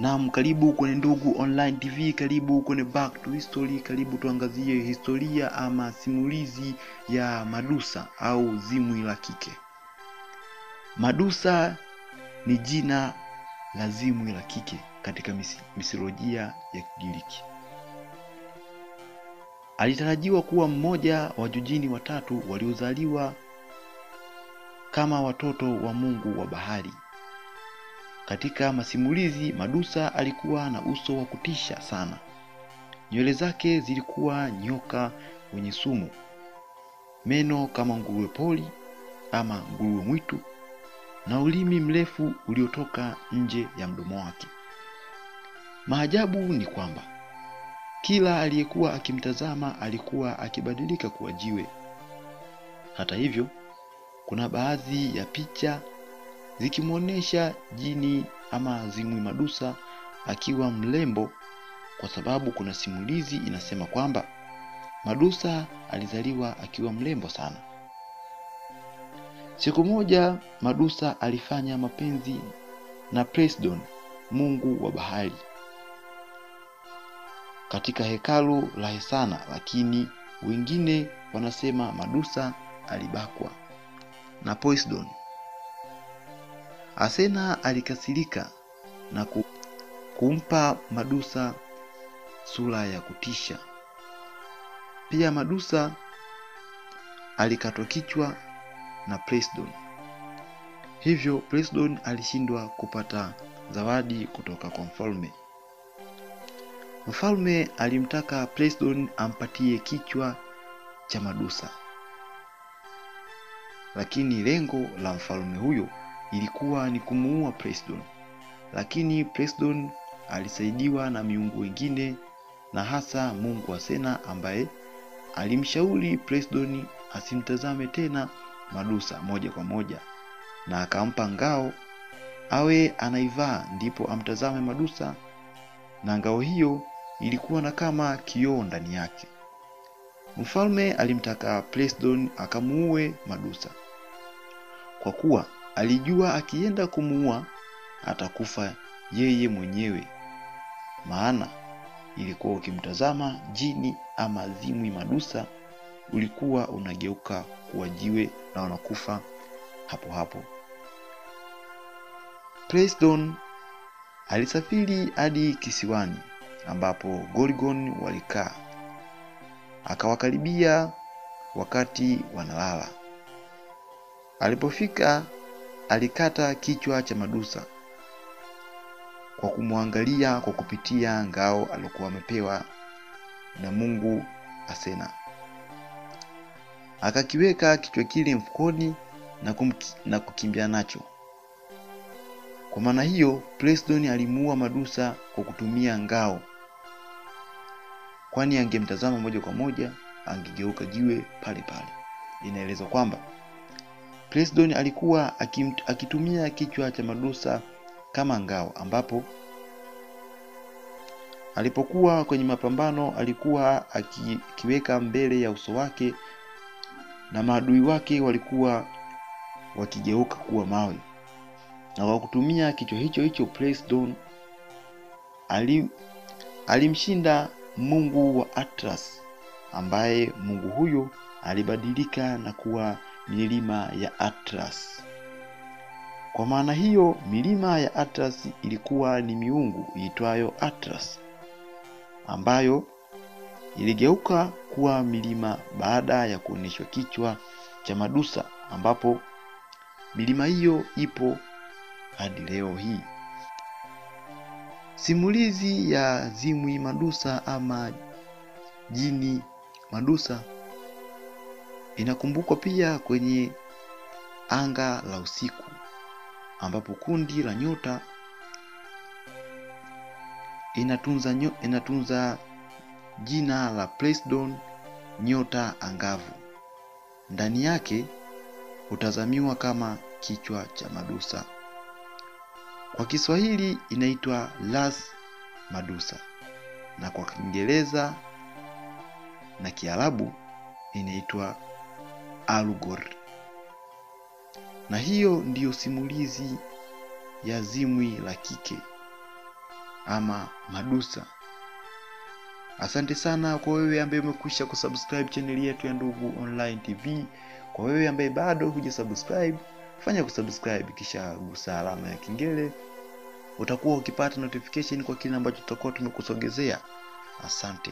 Naam, karibu kwenye Ndugu Online TV, karibu kwenye Back to History, karibu tuangazie historia ama simulizi ya Madusa au zimwi la kike. Madusa ni jina la zimwi la kike katika misilojia ya Kigiriki. Alitarajiwa kuwa mmoja wa jujini watatu waliozaliwa kama watoto wa mungu wa bahari. Katika masimulizi, Madusa alikuwa na uso wa kutisha sana. Nywele zake zilikuwa nyoka wenye sumu, meno kama nguruwe pori ama nguruwe mwitu, na ulimi mrefu uliotoka nje ya mdomo wake. Maajabu ni kwamba kila aliyekuwa akimtazama alikuwa akibadilika kuwa jiwe. Hata hivyo, kuna baadhi ya picha zikimuonesha jini ama zimwi Madusa akiwa mrembo, kwa sababu kuna simulizi inasema kwamba Madusa alizaliwa akiwa mrembo sana. Siku moja Madusa alifanya mapenzi na Poseidon, mungu wa bahari, katika hekalu la Hesana, lakini wengine wanasema Madusa alibakwa na Poseidon. Asena alikasirika na kumpa Madusa sura ya kutisha. Pia Madusa alikatwa kichwa na Poseidon. Hivyo Poseidon alishindwa kupata zawadi kutoka kwa mfalme. Mfalme alimtaka Poseidon ampatie kichwa cha Madusa, lakini lengo la mfalme huyo ilikuwa ni kumuua Poseidon. Lakini Poseidon alisaidiwa na miungu wengine, na hasa mungu Asena, ambaye alimshauri Poseidon asimtazame tena Madusa moja kwa moja, na akampa ngao awe anaivaa ndipo amtazame Madusa, na ngao hiyo ilikuwa na kama kioo ndani yake. Mfalme alimtaka Poseidon akamuue Madusa, kwa kuwa alijua akienda kumuua atakufa yeye mwenyewe, maana ilikuwa ukimtazama jini ama zimwi Madusa ulikuwa unageuka kuwa jiwe na unakufa hapo hapo. Poseidon alisafiri hadi kisiwani ambapo Gorgon walikaa, akawakaribia wakati wanalala. Alipofika alikata kichwa cha Madusa kwa kumwangalia kwa kupitia ngao aliyokuwa amepewa na mungu Asena. Akakiweka kichwa kile mfukoni na kukimbia nacho. Kwa maana hiyo, Poseidon alimuua Madusa kwa kutumia ngao, kwani angemtazama moja kwa moja angegeuka jiwe pale pale. Inaelezwa kwamba Poseidon alikuwa akitumia kichwa cha Madusa kama ngao, ambapo alipokuwa kwenye mapambano alikuwa akikiweka mbele ya uso wake, na maadui wake walikuwa wakigeuka kuwa mawe. Na kwa kutumia kichwa hicho hicho Poseidon alimshinda mungu wa Atlas, ambaye mungu huyo alibadilika na kuwa milima ya Atlas. Kwa maana hiyo, milima ya Atlas ilikuwa ni miungu iitwayo Atlas, ambayo iligeuka kuwa milima baada ya kuonyeshwa kichwa cha Madusa, ambapo milima hiyo ipo hadi leo hii. Simulizi ya zimwi Madusa ama jini Madusa inakumbukwa pia kwenye anga la usiku, ambapo kundi la nyota inatunza jina la Poseidon, nyota angavu. Ndani yake hutazamiwa kama kichwa cha Madusa. Kwa Kiswahili inaitwa Las Madusa, na kwa Kiingereza na Kiarabu inaitwa Algor. Na hiyo ndiyo simulizi ya zimwi la kike. ama Madusa. Asante sana kwa wewe ambaye umekwisha kusubscribe channel yetu ya Ndugu Online TV. Kwa wewe ambaye bado hujasubscribe, fanya kusubscribe kisha gusa alama ya kengele. Utakuwa ukipata notification kwa kile ambacho tutakuwa tumekusogezea. Asante.